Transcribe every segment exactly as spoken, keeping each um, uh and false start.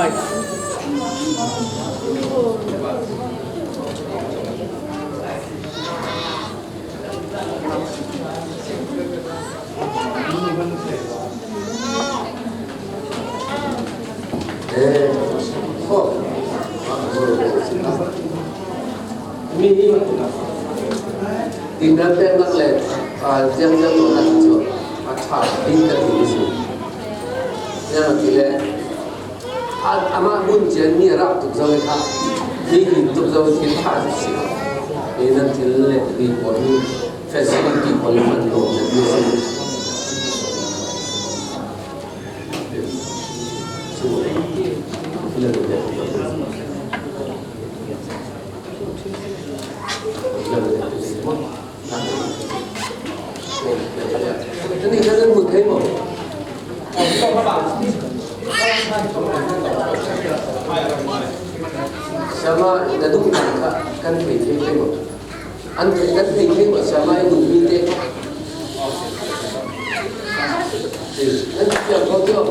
Mi hi, tinda pek nak le, a, ziang ziang lo nak chu, a tha ding ka ti si. Ziang ti le, a, ama hun cian mi a rak tuk zong i kha, mi hin tuk zong i kha si. E nan thil le, mi pon mi facility pon man lo, mi si. Sama na dum kan thei thei maw? An thei kan thei thei maw, sama i dum mi te? An thei ko tio.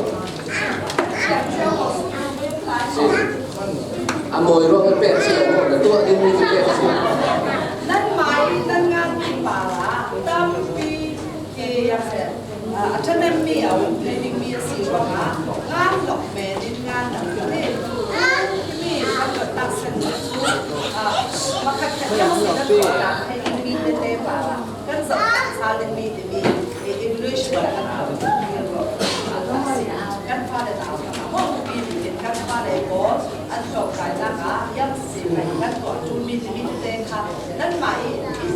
A mawi ruang a pek si lo, na tuah ding mi te pek si. Nan mai, nan ngan pala, tampi, ke yang se. A, a ṭhanem mi a um thei ding mi a si ruangah, ngan lawk men in ngan dang hi. Himi kan dotnak sen cu, a, pakhat khat kan si kan tuahnak thei ding mi tete pala, kan zoh kan sal ding mi timi, e, English bal kan hau ding mi ruang, a, kan si. Kan fale ta a hmang a hmang pi ding in kan fale pawl an tlawmkainak ah yang si kan tuah ṭul mi timi tete kha nanmah i, i,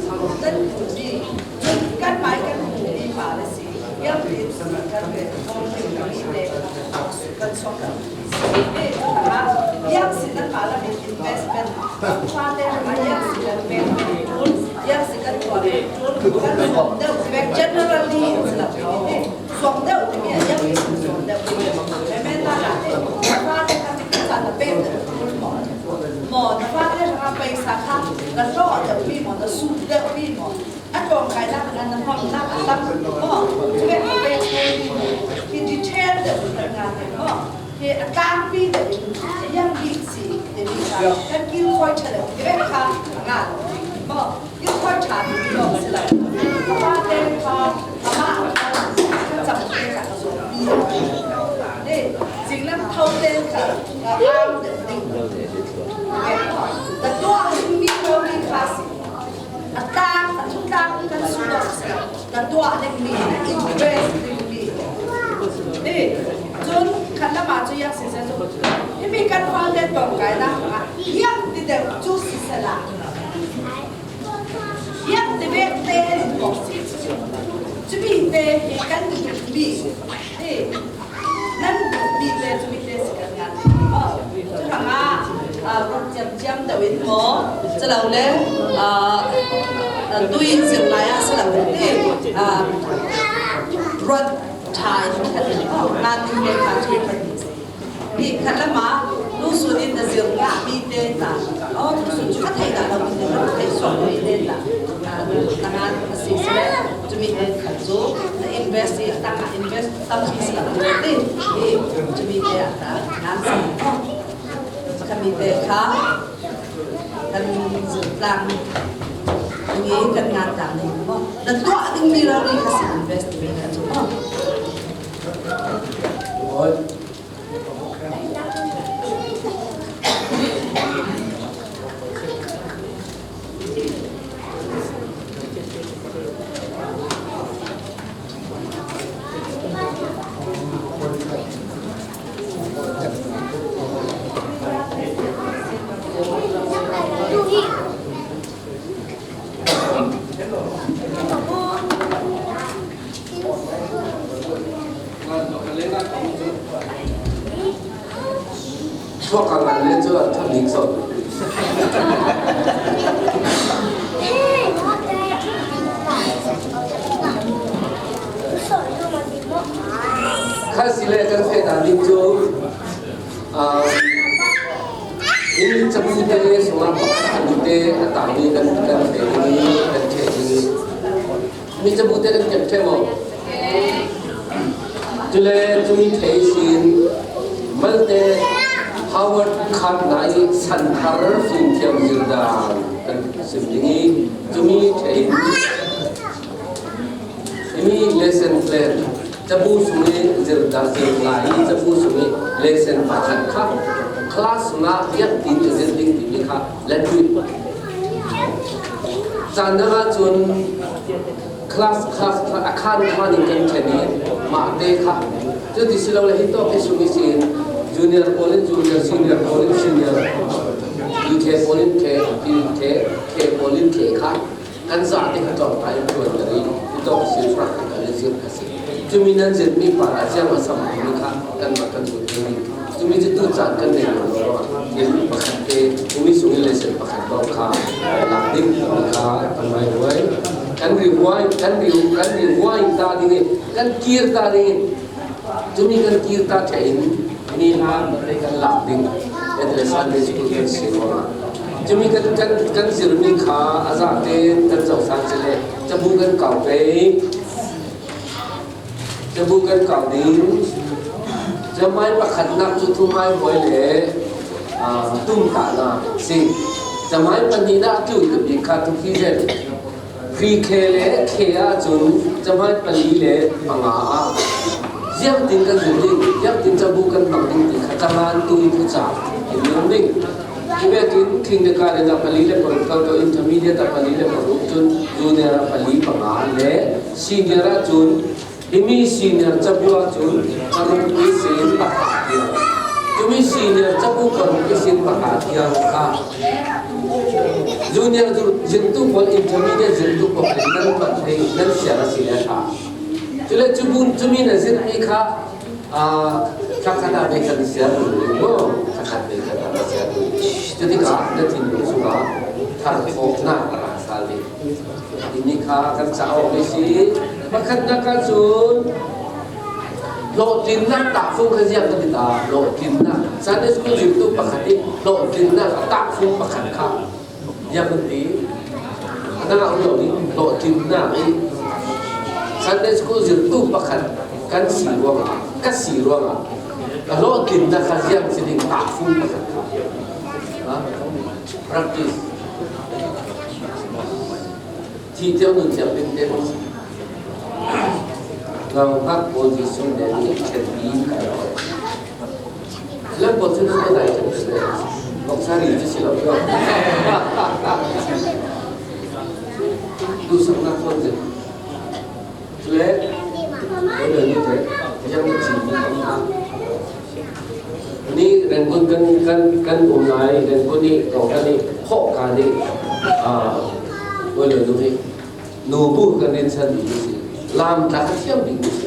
nan ṭul mi, kan mai kan hmuhmi pa le si, yang tin kan ret kong ṭul mi te kan suak kan si. Ni, ha, yang si kan pa la mi investment, kan pa te ha yang si kan pek ṭul, yang si kan tuah ṭul, kan suak deuh bek generally si la. Suak deuh timi a yang si suak deuh timi. Me me ta la te, kan pa te kan kan sa ta pek ṭul maw. Maw, na pa te ha pek sa kha, kan rawh deuh mi maw, na su deuh mi maw. A tlawmkainak a na hmangnak a tam maw? Cu ve a pek hi detail deuh kan ngan deuh maw? Hi a tlangpi deuh in a yang bik si timi kha kan kilkhawi ṭha deuh hi ve kha a ngah lo maw? Kilkhawi ṭha mi lawng si lo. Ka pa te kha amah a kha ka cam te kha ka zuam mi. Ni, zinglam tho te kha ka ang deuh ding. Ka tuah ding mi ko mi kha si. A tang, a thutang kan suak si lo. Kan tuah ding mi, kan invest ding mi. Ni, cun khat lam ah cu yang si cu, himi kan fale tlawmkainak ah yang ti deuh cu si sala. Yang ti vek te in kong si. Cumi te hi kan ti mi. Ni, nan mi te cumi te si kan ngan ti maw? Cu hrangah, ah, run ciamciam deuh in maw? Cu lo le, ah, ah, tui in zir lai ah si lo ti, ah, ruat ṭha in kan maw? Ngan ti te kha cu kan ti. Ni khat lam ah, tusun in na zir ngah mi te ta. Oh, tusun cu a thei dah lo mi te, a thei suak mi te ta. Ah, na ngan a si si le, cumi te khat cu na invest i a tang ah invest tampi si lo ti. Hi, cumi te ah ta ngan si. Khami te kha kan zirh tlang ding i kan ngan tlang ding maw? Na tuah ding mi rori kha si invest mi kha cu maw? Suak a ngan le cu a tha bik sawh. Kha si le kan feh ta ding cu, aa, in cabu te sungah pakhat te a tangmi kan, kan feh ding i kan ṭheh ding i. Mi cabu te kan ṭheh maw? Cule cumi thei sin malte Hour khatna i Santhar fimthiam zir dan kan sim ding i, tumi thei in, tumi lesson plan, cabu sung i zir dan, zir lai i cabu sung i lesson pakhat kha class sung ah biak tin i zir ding timi kha la tui. Caan dang ah cun class, class, class, a khan khan in kan thlen i mahte kha. Cuti si lo le, hi tawk hi sung ihsin junior pawl in junior, senior pawl in senior, P K pawl in K, P K, K pawl in K kha kan zate kha tlawm ta in ṭuanter i, hi tawk ihsin rak kan i zir kha si. Cumi nan zirmi par a ziang a sam mi kha kan mak kan zut ding. Cumi cu tu caan kan nei lo ruangah thil pakhat te, tumi sung in lesson pakhat lawng kha lak ding kha kan hmai huai. Kan ri huai, kan ri, kan ri huai ta ding i, kan kir ta ding i, cumi kan kir ta ṭheh in ni hla kan lak ding. At le Sunday school kan si ruangah cumi kan, kan, kan zirmi kha a zate kan zohsan si le cabu kan kau pei. Cabu kan kau ding. Camai pakhatnak cu thuhmai huai le, aa, tumtahnak a si. Camai pahnihnak a tlui bik kha thukhi zet. Pre-K le K ahcun camai pali le panga ah ziangtin kan zir ding, ziangtin cabu kan hmang ding ti kha caman tu i thucah in lung ding. Hi vekin kindergarten ah pali le paruk, intermediate ah pali le paruk, cun junior ah pali panga le senior ahcun himi senior cabu ahcun paruk ihsin pakhat tiang. Cumi senior cabu paruk ihsin pakhat tiang kha junior zir-, zirtu pawl, intermediate zirtu pawl nan pahnih nan siar a si le kha. Cule cu bun cumi na zirmi kha, aa, thla khat ah ve kan siar rih lo, thla khat ve kan siar rih. Cutikah na thinlung sungah thar khawhnak a ra sal ding. Timi kha kan cauk a si. Pakhatnak ah cun hlawhtlinnak tahfung kha ziah kan ti ta. Hlawhtlinnak. Sunday school zirtu pakhat i hlawhtlinnak a tahfung pakhat kha ziah kan ti. A dang ah um lo ding hlawhtlinnak i Sunday school zirtu pakhat kan si ruangah, ka si ruangah ka hlawhtlinnak kha ziah si ding tahfung pakhat kha. Ha? Practice. Thi cio nun cio ding te hmang si. Nauhak pawl Jesuh nih nih ṭhenpi kai awk. Lam pawl cu nan dai ṭhen ṭhen. Voksa ri cu si lo. Duhsaknak pawl cu. Cule, kan nih te, ziang na chin mi tam hna. Nih Rangoon kan, kan, kan um lai, Rangoon nih, kong kan nih, khawh ka nih, aa, Bawi Lawinu hi, nu bu kan rinsan ding si, lam tla kha thiam ding si.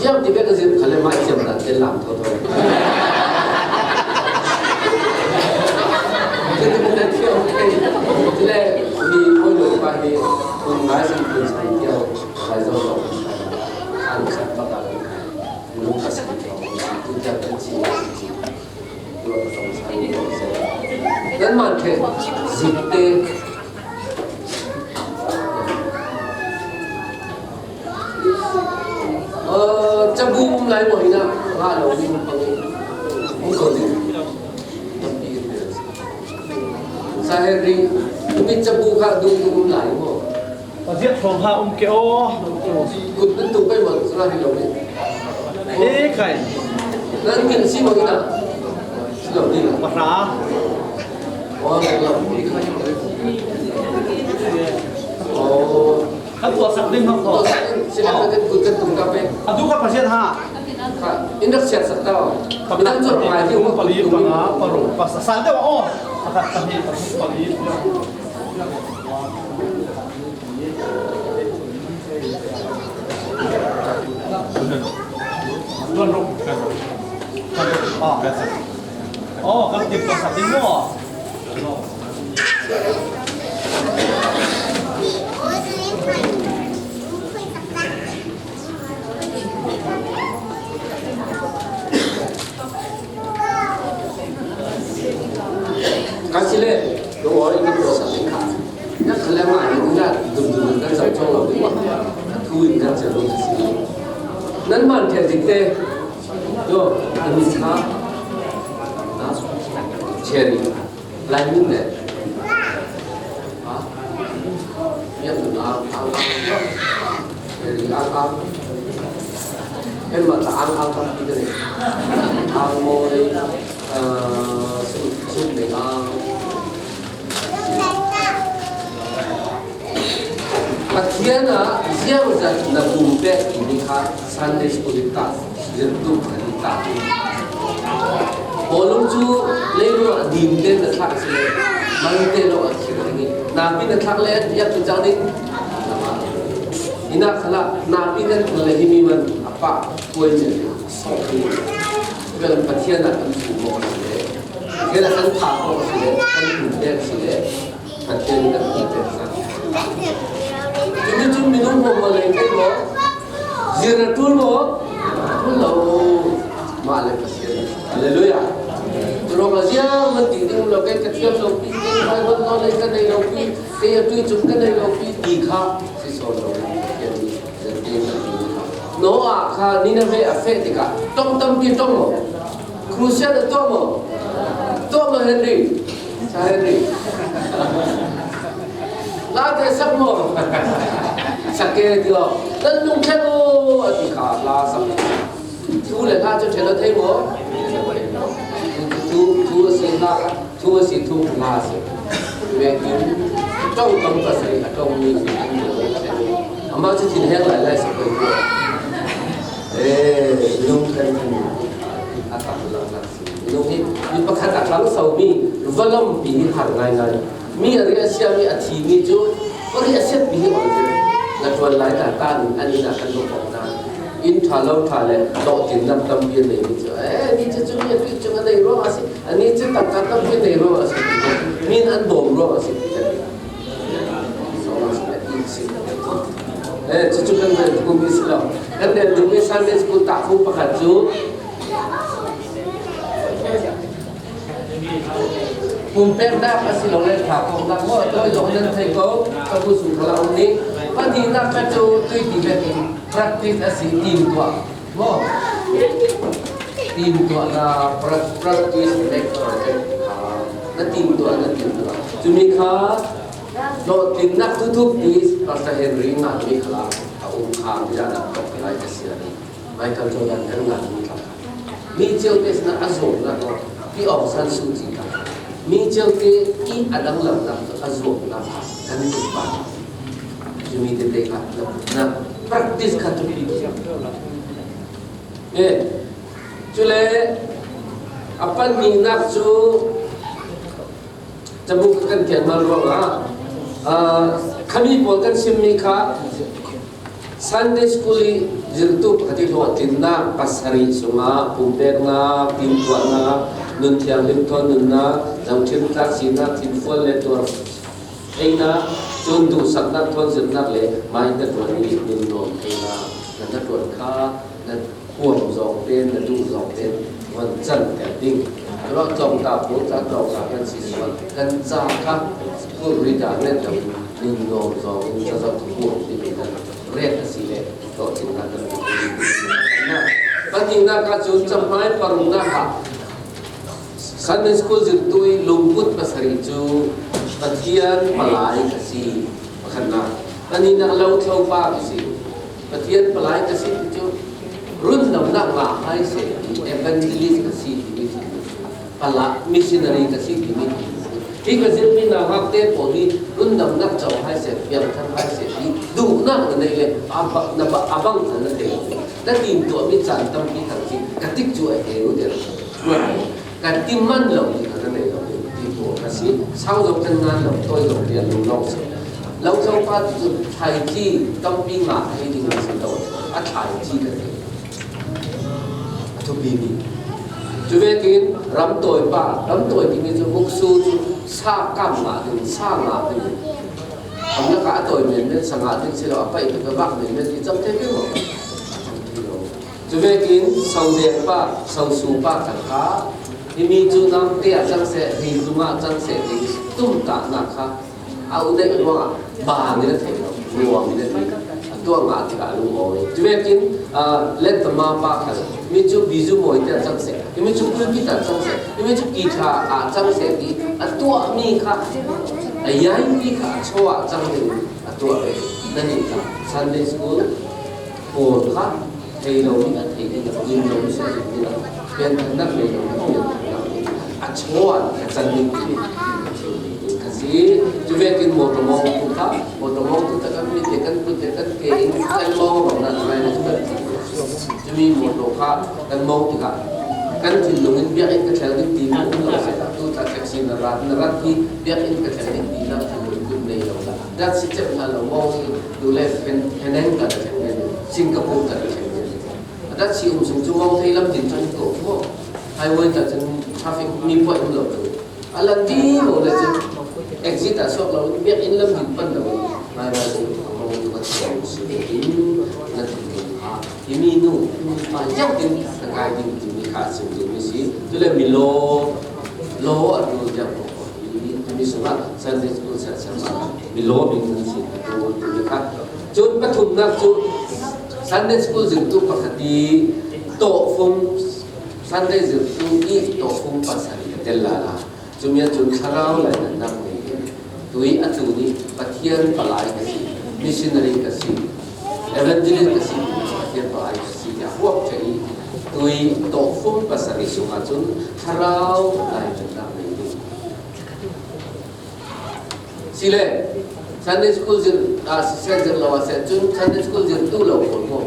Thiam ti bek a zirh kha le mah thiam dan te lam thotho. Cule, cule, mi Bawi Lawinu pa hi, kun ngai san kun san tiang, ngai zo zo. An khat bak a kan khai. Lung a san tawng, tu tiang kan ci, kan ci. Tu a ka tong san tawng se. Kan man khe, zik te. Aa, cabu um lai maw hi na, nga lo ding pang i. Mu ko ding. Tampi in. Sa Henry, mi cabu kha dung dung um lai maw? Paziat thawng ha um ke aw. Kut nan tuk pei maw, sa hi lo ni. Eh, khai. Nan min si maw hi na? Si lo ni la. Pahra. Oh, si lo ni. Oh. Kan tuahsak ding hmang ko. Tuahsak ding, si lo ni, kut kan tuk ka pei. Atu ka Pasian ha. Ha, in rak siat sak tau. Pakhat, midang cu pahnih, ngai ding, pali, panga, paruk, pasarih deuh aw. Pakhat, pahnih, pahnih, pali. Tuan ruk, kan ruk. Kan ruk. Ah. Oh, kan tip tuahsak ding maw. Ka si le, ka aw in ka tuahsak ding kha. Na kha le mah in na dum dum kan zoh cawng lo ding maw. Thu in kan cel ding ka si lo. Nan man ṭheh dik te. Yo, a mi sa. Keri, lai mun ne. Ha? Yang ang ang ang. Keri ang ang. Em ma ta ang ang ta kita ne. Ang mo ni, eh, sun sun ne ang. Pathian a ziang zat na bum pek timi kha Sunday school in ta, zirtu kha in ta. Bawlung cu leilung ah dim te na thlak si le, man te lo a thir ding i, napi na thlak le, yak tu cang ding. Ina khala, napi na thlak le himi man a pa, kuai chen, sok ni. Kan Pathian a kan su mo si le, Pathian a kan pha mo si le, kan bum pek si le, Pathian kan ti pek sa. Cumi cumi nung mo mo leng kei mo. Zira tul mo. Tul lo. Ma le Pathian. Hallelujah. Turo ka zia man ti ding lo kei ka thiam lo pi. Kei bai ban lo le ka nei lo pi. Kei a tui cum ka nei lo pi. Ti kha. Si so lo. Pathian ni. Noah kha Nineveh a feh tikah tong tampi tong maw? Crusade a tuah maw? Tuah maw Henry? Sa Henry. Late sak maw? Sak ke ti lo. Nan lungthleng aw a ti kha la sak. Thu le hla cu ṭhen a thei maw? Thu, thu a si hla. Thu a si, thu hla a si. Vekin ṭong tam pasarih a ṭongmi si an lo thlen. Amah cu thinheng lai lai si pei ko. Eh, minung kan kan a tam lo na si. Minung hi mi pakhat a tlang so mi, va lawmhmi hi har ngai ngai. Mi a riah a siami a thimi cu, a riah a siatmi hi ol deuh. Na ṭuan lai ta ta ning an inn ah kan va pawk hna. Inn ṭha lo ṭha le dawhtinnak tampi a neimi cu, eh, ni cu cumi a tuih cung a nei ruangah a si, ani cu tangka tampi a nei ruangah a si, min an bawm ruangah a si, ti kan ti. Eh, cucu kan rel dingmi si lo. Kan rel dingmi Sunday school tahfu pakhat cu, pumpeknak a si lo le, ṭha kongnak maw, a tawi zong nan thei ko, ka bu sung khalah um nih. Pahnihnak kha cu tuiti vekin practice a si, timtuah maw? Timtuahnak, pra-, practice make perfect kha. Na timtuah, na timtuah. Cumi kha dawhtinnak thuthup ti Pastor Henry nganmi khalah a um kha, bianak tawk lai ka si a nih. Michael Jordan kan nganmi kha. Mi cio te sinah a zuamnak aw, Pi Aung San Suu Kyi kha. Mi cio te i a danglamnak cu a zuamnak kha kan tumpa. Cumi tete kha na, na practice kha thupi. Eh, cule a pahnihnak cu cabu kan thian mal ruangah, ah, khami pawl kan simmi kha Sunday school i zirtu pakhat i hlawhtlinnak pasarih sungah pumpeknak, timtuahnak, nun thianghlim thawn nunnak, zohṭhim tlak sinak, thinfual le tuar einak, cun duhsaknak thawn zirnak le mai hnaṭuan i nun nuam einak, na hnaṭuan kha na huam zawng pen, na duh zawng pen van canter ding. Curuangah tlawngta pawl ca tlawngta kan si sual, kan ca kha school retirement lo nun nuam zawng in cazo kha huam ding in kan ret a si le tlawhcinnak kan na. Pahnihnak ah cun cahmai parumnak ah Sunday school zirtu i lungput pasarih cu Pathian palai ka si, pakhatnak. Pahnihnak lo thlopa ka si. Pathian palai ka si ti cu rundamnak ngah hai seh ti, evangelist ka si timi thil, pala missionary ka si timi thil. Hi ka zirhmi nauhak te pawl hi rundamnak co hai seh, piangthar hai seh ti duhnak na neih le a ba-, na ba-, a bang kha na thei. Na timtuahmi caan tampi thar si ka tik cu a heu deuh. Ka ti man lo ti kha ka nei lo ti pawl ka si. Sau zong kan ngan lo, tawi zong rian lo lawng si. Lo zopa ti cu thlaici tampi ngah a hei ding a si lo. A thlaici ka ti. A thupi mi. Cu vekin ramtawipa, ramtawi timi cu muksu cu sa kam ngah ding, sa ngah ding. Ramlak ah a tawi menmen, sa ngah ding si lo, a paih tuk a vak menmen ti cam te pin maw? Cuvekin sodekpa, sosupa kha kha, himi cu naute ah cang seh, hei zung ah cang seh, ti tumtahnak kha a u neih ruangah ba nih a theih lo, ruang nih a theih lo. Tua ngah tikah a lungawi. Cuvekin, ah, let the mapa khal. Himi cu bizu mawi te a cang seh. Himi cu pulpit a cang seh. Himi cu guitar a cang seh ti a tuahmi kha, a yaimi kha a chaw ah cang ding a tuah ve. Nan in kha Sunday school pawl kha thei lo mi a thei ding, lim lo mi si ding, piantharnak nei lo mi piantharnak ding, a chaw ah a cang ding ti. Kha si, cuvekin mawṭaw mawng tu kha, mawṭaw mawng tu tak kan mi te kan tu te kan ke in kan mawng lo na, ngai na tu kan ti. Cumi mawṭaw kha kan mawng tikah kan thinlung in biakinn ka thleng ding ti hmuh um lo si ta, tu ta taxi na rat, na rat hi biakinn ka thleng ding ti na thinlung in nei lo ta. Dat si cep hna lo mawng hi tu le Pen-, Penang ka thleng ding, Singapore ka thleng ding. Dat si um sung cu mawng thei lam tin cun ko maw? Highway ka cun traffic mi puai um lo tu. A lan vivo le cun exit ah suak lo, biakinn lam in pan lo. Ngai ngai cu a mawng tu ka thiam si in na thinlung kha. Himi nu, pa ziangtin ka kai ding timi kha a sim ding mi si. Cule mi law, law a ṭul ziang ko ko. Himi, himi sungah Sunday school siasia ma mi law bing nan si a ṭul timi kha. Cun pathumnak cu Sunday school zirtu pakhat i tawhfung Sunday zirtu i tawhfung pasarih a tel lala. Cumi ahcun thlarau lainatnak nei in tui a tu nih Pathian palai ka si, missionary ka si, evangelist ka si, Pathian palai ka si tiah huap ṭheh i tui tawhfung pasarih sungah cun thlarau lainatnak nei ding. Sile, Sunday school zir, ah, siseh zir lo ah seh cun Sunday school zirtu lo pawl maw?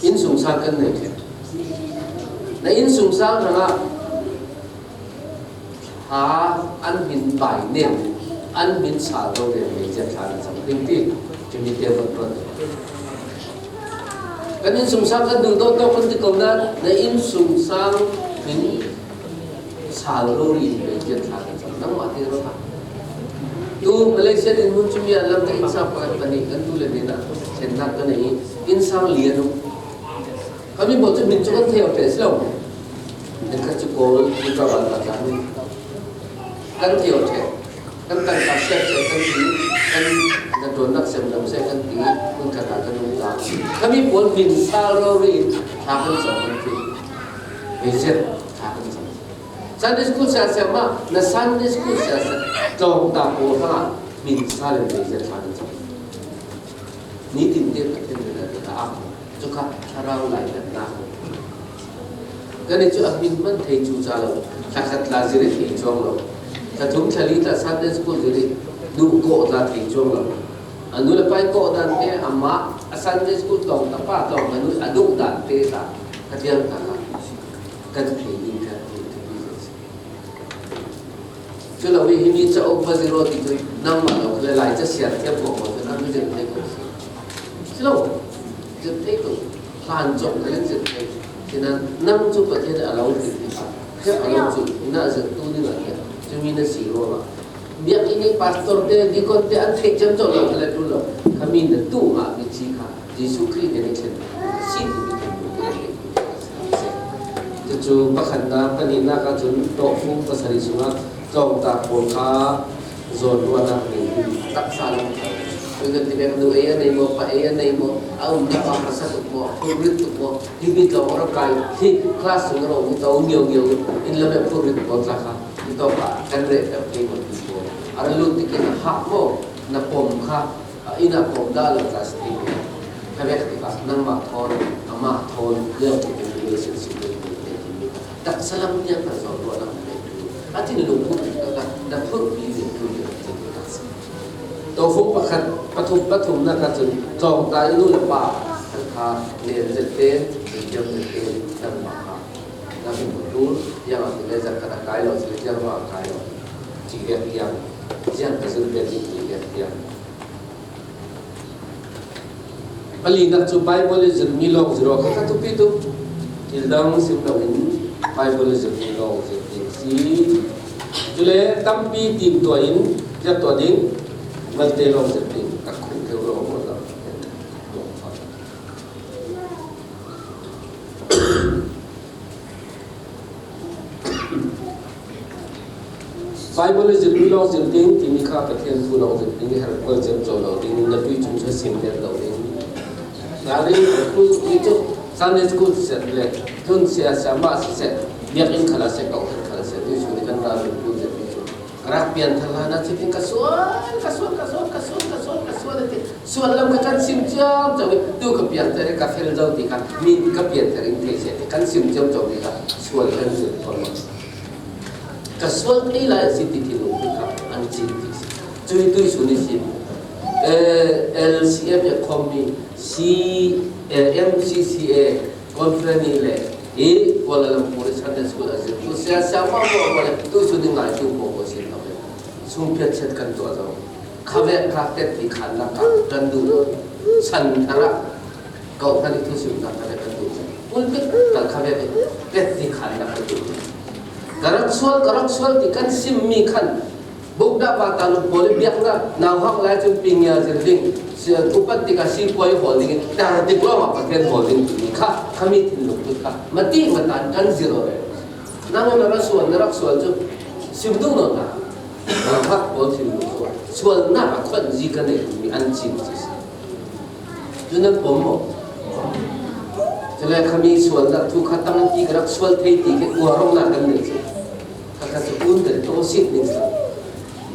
Innsungsang kan nei ṭheh. Na innsungsang hrangah ha an hmin bai nem, an hmin sal ro nem nei zia thla na cang ding ti, Timite von ron. Kan innsungsang kan duh dawh tawh kan ti ko nain na innsungsang hmin sal rori in Pathian thla kan cam nangmah te rawh. Tu Malaysia in hmun cumi ah lam ka innsang pakhat pahnih kan tu le nin ah thlennak ka nei i innsang lian um. Kami baw cu hmin cu kan thei awk ṭheh si lo. Kan khat cu Kawl, Hynrabal ka tla hmin kan thei awk ṭheh. Kan tangka siat siat kan ti, kan hnaṭuannak siam dam seh kan ti, hmun khat ah kan um ta. Kami pawl hmin sal rori in thla kan cam kan ti. Hei zet thla kan cam. Sunday school siasia mah, na Sunday school siasia tlawngta pawl hrangah hmin sal in hei zet thla kan cam. Nitin te Pathian min a rak a ak. Cu kha thlarau lainatnak. Kan i cu a hmin hman thei cu ca lo. Thla khat tla zir i thei cuang lo. Thla thum thla li tla Sunday school zir i duh kawh tla thei cuang lo. A nu le pa i kawh dan te, amah a Sunday school tlawngta pa tlawng a nu a duh dan te tla ka tiang ta kha kan thei ding kan thei tuk. Cu lo i himi cauk va zir aw ti cu nangmah lo le Lai ca siar thiam ko ko cu nang zir thei ko si. Si lo, zir thei ko. Hlan cawk ka le zir thei. Sinain nang cu Pathian a lo zir ti kha, kha a lo cu na zir tu ni lo kha. Cumi na si ruangah biakinn i pastor te, deacon te an theih ciamco lo ka le ṭul lo. Khami na tu ngah mi ci kha Jesuh Khrih nih a thlen a si timi kan hmuh a si. Cucu pakhatnak, pahnihnak ahcun tlawhfung pasarih sungah tlawngta pawl kha zawnruahnak nei ding taksa lam kha. Kan ti bek nu ei a nei maw, pa ei a nei maw, a umnak ah hmasa tuk maw, phurrit tuk maw, hi mi tlawng a rak kai, hi class sung a rak um to ngiau ngiau in lam e phurrit pawl tla kha, hi tawk ah kan reh peuh thei maw ti pawl. A rak lut tikin a hak maw, na pom kha, a inn ah pom dah lo tla si ti. Kha bek tikah nangmah thawn, amah thawn, lio ti kan relationship le ti te ti mi. Taksa lam tiang kan zawn ruah lam te tu. A thinlung phurh ti ka, na phurh pi ve tu ti ka ti ka si. Tlawhfung pakhat, pathum, pathumnak ahcun tlawngta i nu le pa kan kha len zet te, kan tiam zet te, nangmah kha. Na hmuh ṭul, tiang ah ti le zat khat a kai lo, si le tiang ruah a kai lo. Ci riak tiang, ziang ka zul ve ti ci riak tiang. Palinak cu Baibal i zirmi lawng zir awk kha thupi tuk. Thil dang sim loin Baibal i zirmi lawng zir ding si. Cule tampi timtuah in zirtuah ding, malte lawng zir ding, ka khumh keu lawng maw? Bible zir mi lawng zir ding timi kha Pathian thu lawng zir ding, her kol zir zo lo ding, na tui chung chu sim vet lo ding. Nari tu ni chu Sunday school set le tun sia sia ma si set. Biak in khala se kau khala se tu su ni kan ra tu zir mi chu. Ka rak pian thar lai na chitin ka sual, ka sual, ka sual, ka sual, ka sual, ka sual ti. Sual lam ka kan sim chiam chiam tu ka pian thar ka fel zo ti ka min ka pian thar in thei se ti kan sim chiam chiam ti ka sual kan zir thon. Ka sual thei lai si ti ti lo ti ka an chin ti si. Tui tui su ni si. Eh, L C F ya khom ni si, eh, M C C A conference ni le. I Kuala Lumpur Sunday School a zir. Tu sia sia ma ma ma le. Tu su ni ngai tu mo ko si ka ve. Sung pia chet kan tu a zo. Kha ve kha tet ti khan na ka kan du. San thara. Kau kan tu sim na ka kan du. Pulpit kan kha ve tet ti khan na kan du. Ka rak sual, ka rak sual ti kan sim mi khan. Bukda pa ta lu poli biak na, nau hak lai chun ping ya zir ding. Si upat ti ka si poi hol ding. Tar ti klo ma Pathian hol ding ti kha. Kha mi thin lu kha. Mati matan kan zir o re. Nang na ra sual, na rak sual chu sim dung no na. Na hak bol thim lo sual. Sual na a khon zi ka nei mi an chim chi si. Chu nan pom mo. Chu le kha mi sual na thu kha tang ti ka rak sual thei ti ke ua rong na kan nei chi. Kha kha chu un de to sit ning sa.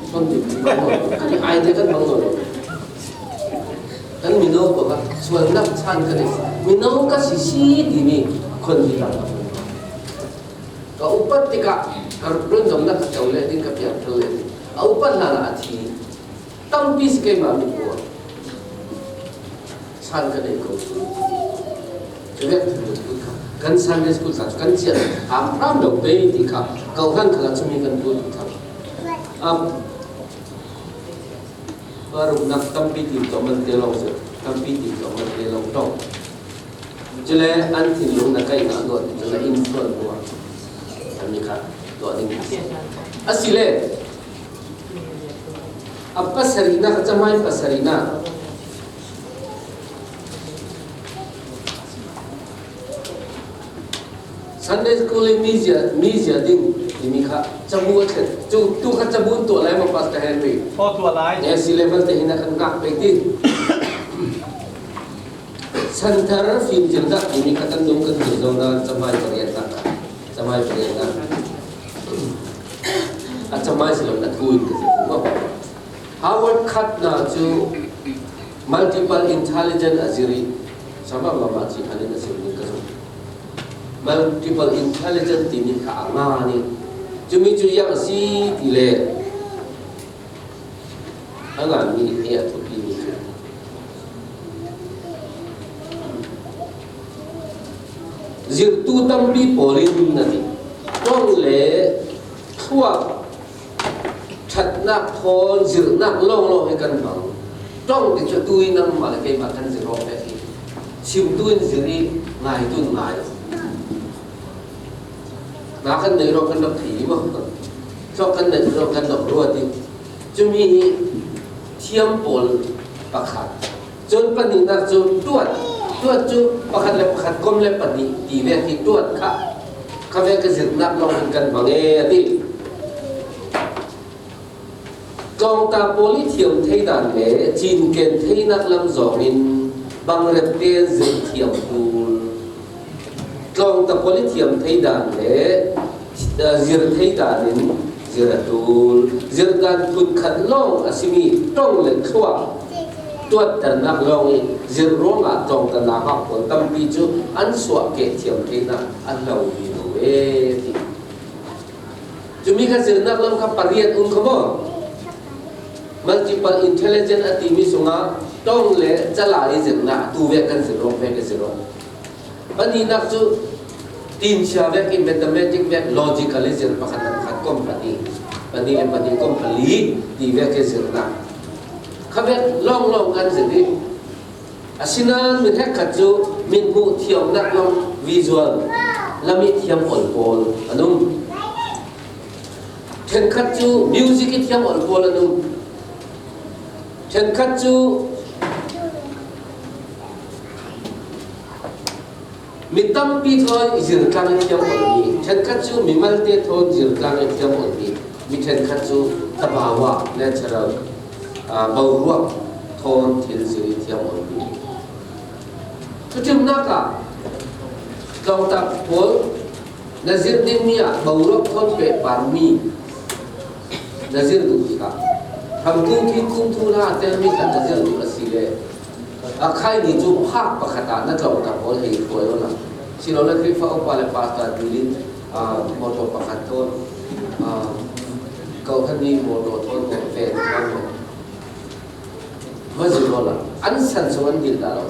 Kon di bang mo. Kan ai de kan bang mo. Kan mi no ko ba sual na chan ka nei. Mi no ka si si di mi kon di ta. Ka upat tikah ka rundamna ka co le ding ka piang thal le ding. A upat hlanah a thi tampi si keimah mi kua. San ka nei ko tu. Cuvek thil tu kha. Kan Sunday school sa kan chiah ham ram lo pe ti kha. Kau han khala chumi kan tu ti kha. Am. Paruk nak tampi ti to man te long se. Tampi ti to man te long tong. Chule an thinlung na kaihna luat, chule in luat luat. Ami kha luat ding. A si le. A pasarihna, ka chamai pasarihna. Sunday school in mizia, mizia ding, timi kha, chabu a thlen. Chu, tu kha chabu tuah lai ma Pastor Henry. Tuah lai. A si level te hina kan ngak pe ti. Santhar fim zirna timi kha kan dong kan zir zo na chamai pariat na kha. Chamai pariat na. A chamai si lo na thu in ka zir ko. Howard khat na chu multiple intelligent a ziri. Sama mama chi khanin a zir ni ka zong. Multiple intelligent timi kha a nga ni. Chumi chu yang si ti le. A ngan mi hi a thupi mi. Zirtu tampi pawlin na ti. Tawng le thluak thatnak thawn zirnak lawnglawng hi kan hmang. Tawng ti chu tuin nangmah le keimah kan zir awk pek hi. Simtu in zir i ngaitu in ngai. Na kan nei rawh kan rak thei maw? Thlawk kan nei rawh kan rak ruat i. Cumi hi thiam pawl pakhat. Cun pahnihnak cu tuat. Tuat cu pakhat le pakhat kom le pahnih ti vek hi tuat kha. Kha vek ka zirnak lawng in kan hmang e a ti. Tlawngta pawl i thiam thei dan le cinken theinak lam zawngin bangrep tein zir thiam tul. Tlawngta pawl i thiam thei dan le, eh, zir thei dan in zir a tul. Zir dan phun khat lawng a simi tong le thluak tuatternak lawng i zir ruangah tlawngta nauhak pawl tampi cu an suah keh thiam theinak an lo hi lo e ti. Cumi kha zirnak lam kha pariat um kha maw? Multiple intelligent a timi sungah tong le cala i zirnak tu vek kan zir awk vek i zir awk. Pahnihnak cu tinsia vek i mathematic vek logical i zir pakhat le pakhat kom pahnih, pahnih le pahnih kom pali ti vek i zirnak. Kha vek lawnglawng kan zir i Asinain mi hrekkhat cu mithmuh thiamnak lam visual lam i thiam ol pawl an um. Ṭhenkhat cu music i thiam ol pawl an um. Ṭhenkhat cu mi tampi thawn zirtlang i thiam ol mi. Ṭhenkhat cu mi malte thawn zirtlang i thiam ol mi. Mi ṭhenkhat cu tabawa, natural, aa, boruak thawn thil zir i thiam aw mi. Thuṭhimnak ah tlawngtak pawl na zir dingmi ah boruak thawn pehpar mi na zir duh tikah, hramkung thingkung thuhla a telmi khat na zir duh a si le, a khai ni cu phak pakhat ah na tlawngtak pawl hei hruai awla, silole Khrihfa upa le pastor dil in, aa, motor pakhat thawn, aa, kau khan ni motor thawn maw, ven thawn maw, va zir awla, an san cu an dil dah lo.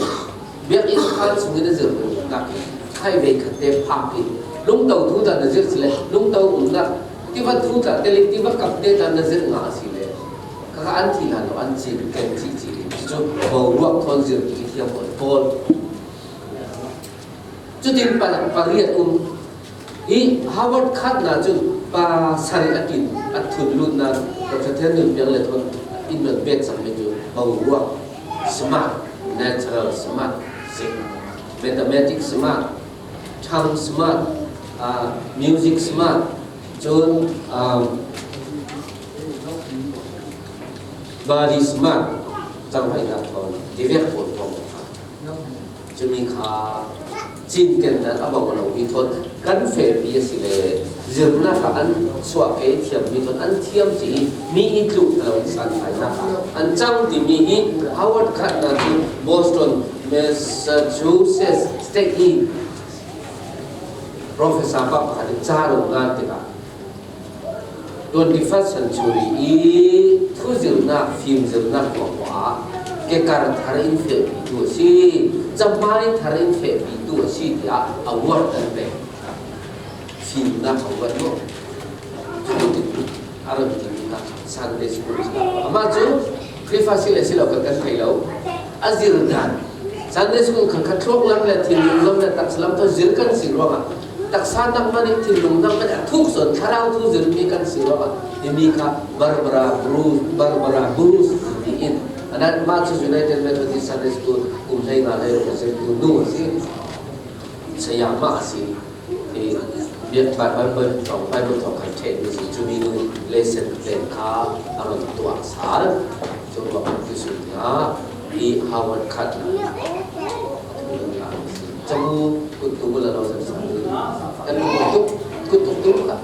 Biakinn khan sungin a zir hna nak, khai ve khat te phak in, lungto thu dah na zir si le, lungto umnak, tiva thu tla telik, tiva kap te tla na zir ngah a si le, kha an thi hlan lo, an cin ken cih cih in, cucu boruak thawn zir i thiam pawl. Cutin pa, pariat um. Hi Harvard khatna cun pasarih a kin a thun lutna, Doctor Thian Nun Piang le thawn in non bet cangmi cu boruak smart, natural smart, si, mathematics smart, tongue smart, ah, music smart, cun, ah, body smart, cangvaihnak thawn, tivek pawl thawn. Cumi kha cinken dan a bang lo mi thawn kan fehpi a si le, zirnak ah an suah ke thiam mi thawn an thiam ci i mi i tluh lo santlainak ah an cang timi hi Harvard khatna cu Boston, Massachusetts State i professor pa pakhat in ca ro ngan tikah, twenty-first century i thuzirnak, fimzirnak tuahtuah ah kekar thar in fehpitu a si, cahmai thar in fehpitu a si tiah award an pek. Fimnak award maw? A rak timi kha Sunday school si lo. Amah cu Khrihfa si le si lo kan kan thei lo. A zir dan. Sunday school khan kha thluak lam le thinlung lam le taksa lam thaw zir kan si ruangah, taksa nak man i thinlung nak man i a thuk sawn thlarau thu zirmi kan si ruangah, himi kha Barbara Bruce, Barbara Bruce ti in, a nan mah cu United Methodist Sunday School kum hlei nga hlei ruk a zirtu nu a si. Sayamah a si. I biak Bible, Bible thawng, Bible thawng kan ṭheh mi si, cumi nu lesson plan kha a run tuah sal. Cun ruang kan ti sun tiah i Harvard khat cabu kut tu la lo zan sal. Kan kut tu, kut tu tu kha.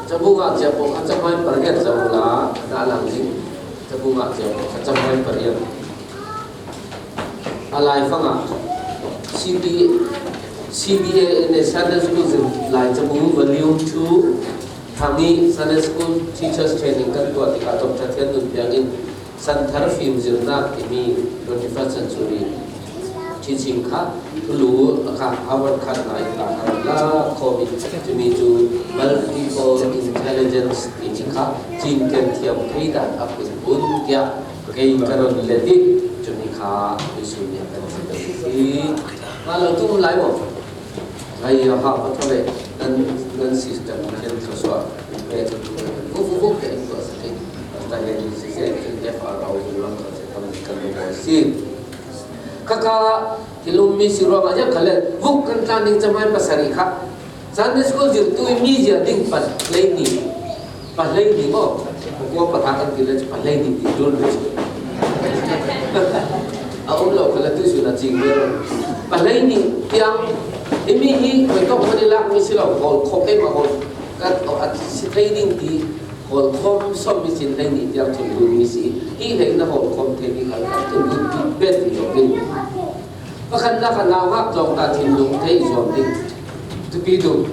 Cabu ngah cia pawl kha cahmai pariat zoh la, na lang ding. Cabu ngah cia pawl kha cahmai pariat. A laifang ah C B, C B A N A Sunday School zin lai cabu volume two, Thang i Sunday School Teachers Training kan tuah tikah Doctor Thian Nun Piang in Santhar fimzirnak timi twenty-first century teaching kha thulu a kha Harvard khatna in ta kha la khawm i, timi cu multiple intelligence timi kha cinken thiam thei dan a phunphun tiah kei ka run let i, timi kha Jesuh nih a kan si deuh i si. Nga lo tum lai maw? Ngai ya ha pa thole nan, nan system kan thluasuah. Pe tu tu kan fu fu fu ke in tuah sa ke. Kan ta ya ni si ke, kan F R O lam kan se tam kan lo si. Kaka hilum mi si ruang aja kale vuk kan tlan ding camai pasari kha. Sunday school zir tu mi zia ding pat lei ni. Pahlei ni maw? Pakua pathak kan ti le cu pahlei ni ti ṭul ve cu. A um lo kha le tuihsun a cing ve lo. Pahlei ni tiang himi hi khuitawk hmanh i lakmi si lo, hawl khawh keimah hawl ka a si thei ding ti hawl khawm sawm mi sin hlei ni tiang ṭhum dun mi si. Hi hlei na hawl khawm thei mi kha kan ṭhum dun ti bet ti lo ding. Pakhatnak ah nauhak tlawngta thinlung thei zuam ding. Tupi duh,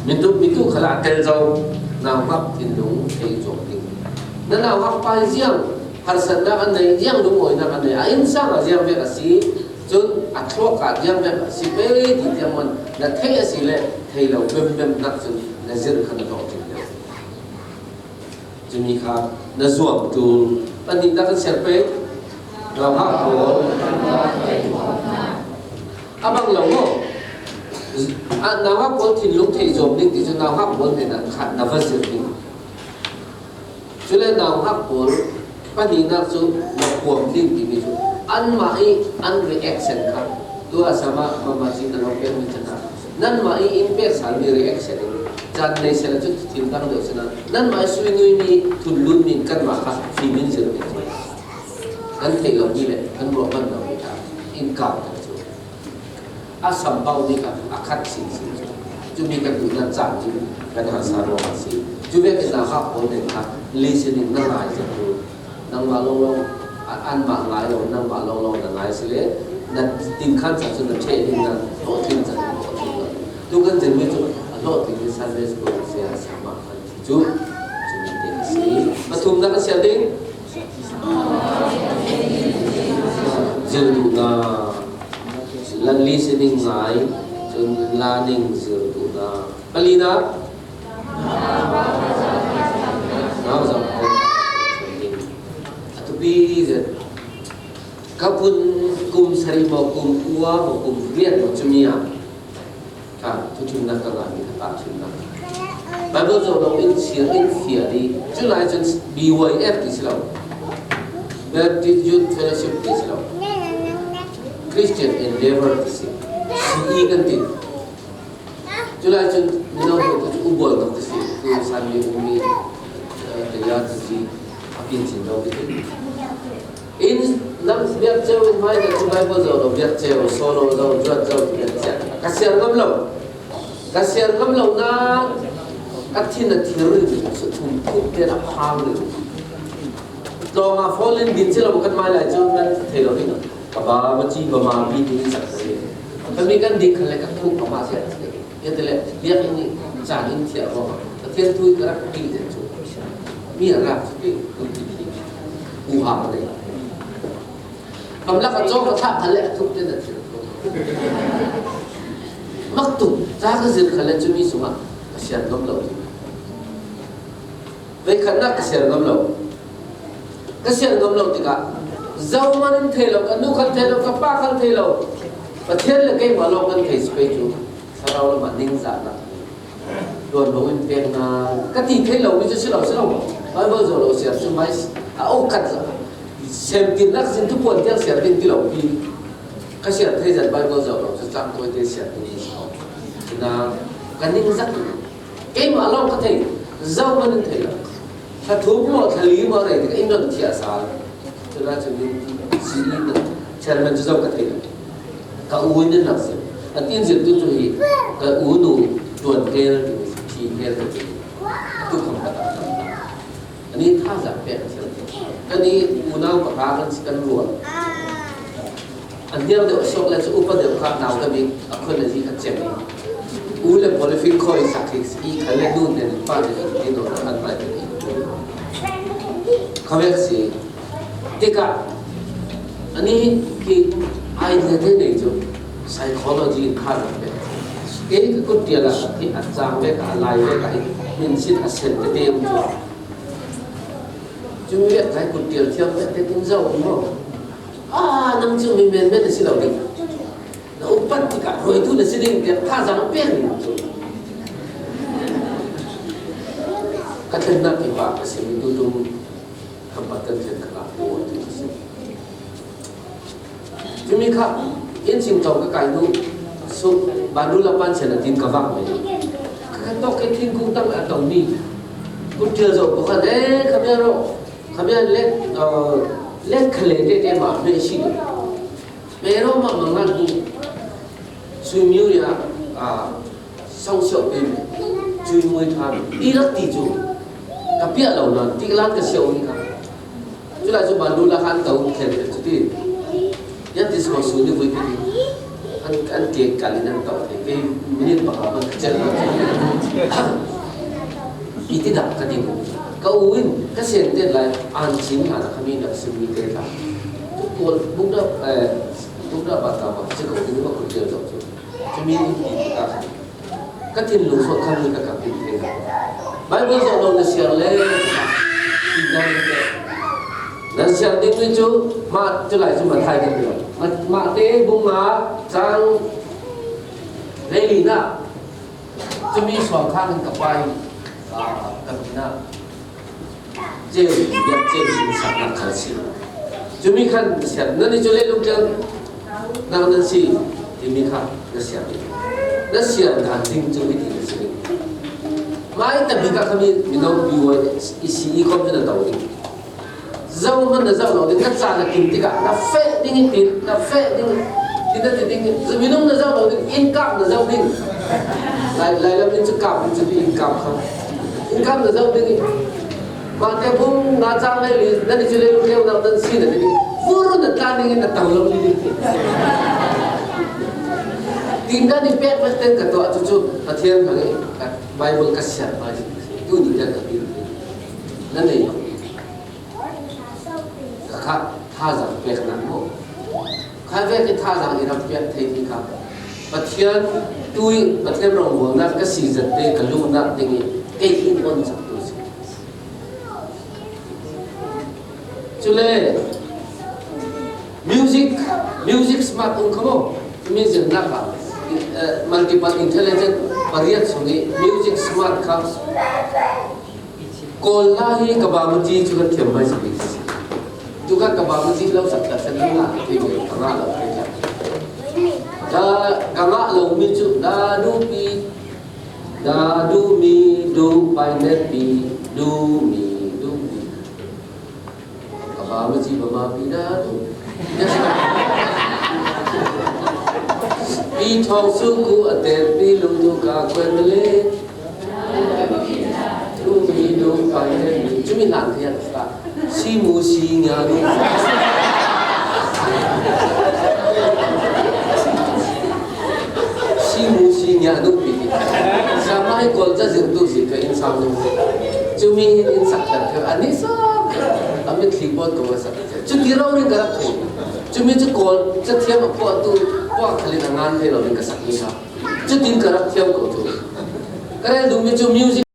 minduh, minduh khalah tel zo, nauhak thinlung thei zuam ding. Na nauhak pa hi ziang harsatnak an nei, ziang lungawinak an nei, a innsang ah ziang vek a si, cun a thluak ah ziang vek a si pei ti tiang man na theih a si le thei lo bembem nak cun na zirh kha na tawk ding deuh. Cumi kha na zuam ṭul. Pahnihnak kan ser pei. Nauhak pawl. A bang lo maw? A, nauhak pawl thinlung theih zawm ding ti cu nauhak pawl hnenah khat na va zir ding. Cule nauhak pawl pahnihnak cu na kuam ding timi cu anmah i an reaction kha tu a sam ah mama cin na lo pekmi cakah nanmah i in pek salmi reaction in caan nei sehla cu thil dang deuh sinah nanmah i sui nuimi thunlunmi in kanmah kha fim in zirmi cu kan theih lomi le kan ruah man lomi kha in kau tak cu. A sampau nih kha a khat sinsin cu. Cumi kan duhnak caan cu kan harsa ruang a si. Cu vekin nauhak pawl nih kha listening na ngai zet tu. Nangmah lawnglawng, a, anmah ngai lo, nangmah lawnglawng na ngai si le, na dingkhan caan cu na ṭheh ding na hlawhtling caan hlawhtling lo. Tu kan zirmi cu a hlawhtling hi Sunday school si a, siamah khan. Cu, cumi te a si. Pathumnak a siar ding. Zir duhnak. Learning ngai, cun learning zir duhnak. Palinak. Nau zam. A thupi zet. Ka vun kum sarih maw, kum kua maw, kum riat maw, cumi ah. Kha, thuthimnak ka ngahmi kha tahṭhimnak. Bible zoh lo in siar in fial i, cu lai cun B Y F ti si lo. Baptist Youth Fellowship ti si lo. Christian Endeavor ti si. C E kan ti. Cu lai cun mino hmutu cu u bual tuk ti si. Tu sanmi ummi, eh, taya ti si. A pincin lo ti. In nang biak ceu in hmai na cu Bible zoh lo biak ceu, solo zo, zuat zo, biak ceu. Ka siar ngam lo. Ka siar ngam lo na ka thin a thir ring, su thum thum te na phang ring. Tlawng a fall in din si lo kan mai lai cu nan thei lo ring. Ka ba ma ci ba ma bi din sak ring. Ka mi kan dik khan le ka thuk ka ma siar. Yatele biakinn nih caan in thiah ruangah Pathian thu ka rak ṭih zet cu mi a rak cu ṭih, ṭih, ṭih, ṭih. Huham a nei. Kam lak a cawk a thah khan le a thuk te na thil. Mak tuk, ca ka zir khan le cumi sungah ka siar ngam lo. Veikhatnak ka siar ngam lo. Ka siar ngam lo tikah zohman in thei lo, ka nu khan thei lo, ka pa khan thei lo. Pathian le keimah lawng kan thei si pei cu thlarau lamah ningzahnak, luanvo in peknak ka ti thei lo mi cu si lo, si lo. Bible zoh lo siar cu mai a uk khat zah. Semtirnak sin thupuan tiang siar ding ti lo pi. Ka siar thei zat Bible zoh lo cu cang tawite siar ding si lo. Cuna ka ningzak. Keimah lawng ka thei, zohman in thei lo. Thla thum maw, thla li maw rei tikah in ron thiah sal. Cun ahcun min C E na chairman cu zoh ka thei lo. Ka u in nan rak zir. A tin zirtu cu hi ka u nu tuan kel, thi kel ka ti. Tu kham ka ta. Ani thazaang pek a thiam. Kan i unau pahra kan si kan ruah. A hnial deuh a suak le cu upa deuh kha nau ka bik a khun a zi kha cem i. U le pawl le fingkhawi sak hi i khan le nun nen pa nen i nun khan pai nen i. Kha vek si. Tikah ani khi idea te nei cu psychology in kha vek. Kei ka kut tial ah khi a cang vek a lai vek a hi min sin a sen te te um cu. Cumi le kai kut tial thiam vek te kin zoh um maw? Ah, nang cu mi menmen a si lo ding. Na upat tikah ruaitu na si ding tiah thazaang pek ding cu. Ka thlennak i pah ka si mi tutung khampat kan thlen kha tu a si. Cumi kha, in sing tawh ka kai hnu, so, Bandula pan sian a tin ka vak mai. Ka tawk ke thingkung tang a tong mi. Kut tial zo ko khan, eh, khamia ro, khamia let, uh, let khale te te ma me si do. Me ro ma ma ngan bu. Sui miu ya, ah, sau siau pe me. Cui mui than. I rak ti cu. Ka piah lo nan, ti lan ka siau ni kha. Cu lai cu Bandula khan to khen ve cu ti. Ya ti so su ni vui ti. An, an ke kal in an to thei. Kei minute pakhat man ka cel lo. I ti dak ka ti. Ka u in ka sen te lai an chin hna na kami nak sim mi te ta. Cu pawl buk da, eh, buk da ba ta ba ci ko ni ba ko tel zo cu. Cu mi ti ta. Ka thinlung sual khammi ka kap in thei. Bible zoh lo na siar le, ti dang te. Nan siam ding mi cu, mah, cu lai cu Matthai kan ti lo. Mah, Matthai bung nga cang hleili na, cumi suang kha kan ka pai, ah, ka pi na. Ceu, biak ceu, saknak kha si. Cumi khan na siam, nan i cu leilung tleu nak nan si, timi kha na siam. Na siam dan ding cu hiti na si. Mai ta bik ah kha mi, mino pi wai, i si i khom na tau ding. Zoh hmanh na zoh lo ding, na ca na kim tikah na feh ding i ti, na feh ding, ti na ti ding, minung na zoh lo ding, inn kap na zoh ding. Lai, Lai lam in cu kap, in cu ti inn kap kha. Inn kap na zoh ding i. Matthai bung nga cang hleili, nan i cu leilung tleu nak nan si na ti ding. Vur na tlan ding i na tang lo ding ti. Tin dan i pek pek ten ka tuah cucu, Pathian hmang i, ka Bible ka siat pai si. Tu ni dan ka ti. Na nei lo. Ka kha, thazaang peknak maw? Kha vek i thazaang i rak piak thei mi kha. Pathian tu i, Pathian rawngbualnak ka si zat te ka luhnak ding i kei in on sak tu si. Cule, music, music smart um kha maw? Timi zirnak ah, eh, multiple intelligent pariat sung i music smart kha. Kawl la hi ka bamati cu kan thiam mai si. Tu kha ka bamati lo sak ta kan la thei ve, ka ngah lo thei sak. Ka, ka ngah lo mi cu da du pi, da du mi, du pai net pi, du mi, du mi. Ka bamati ba ma pi da du. Pi thawng su ku a ten pi lu tu ka kuen le. Cumi hlan hi a si. Si mu si nya nu. Si mu si nya nu pi. Sa mai kol ca zir tu si ka inn sang nu. Cumi hin inn sak tak ka ani sa. A mit thli bawt ko ka sak. Cu ti rau ring ka rak thei. Cumi cu kol ca thiam a puah tu puah khalin a ngan thei lo ring ka sak ni sa. Cutin ka rak thiam ko tu. Ka rel duhmi cu music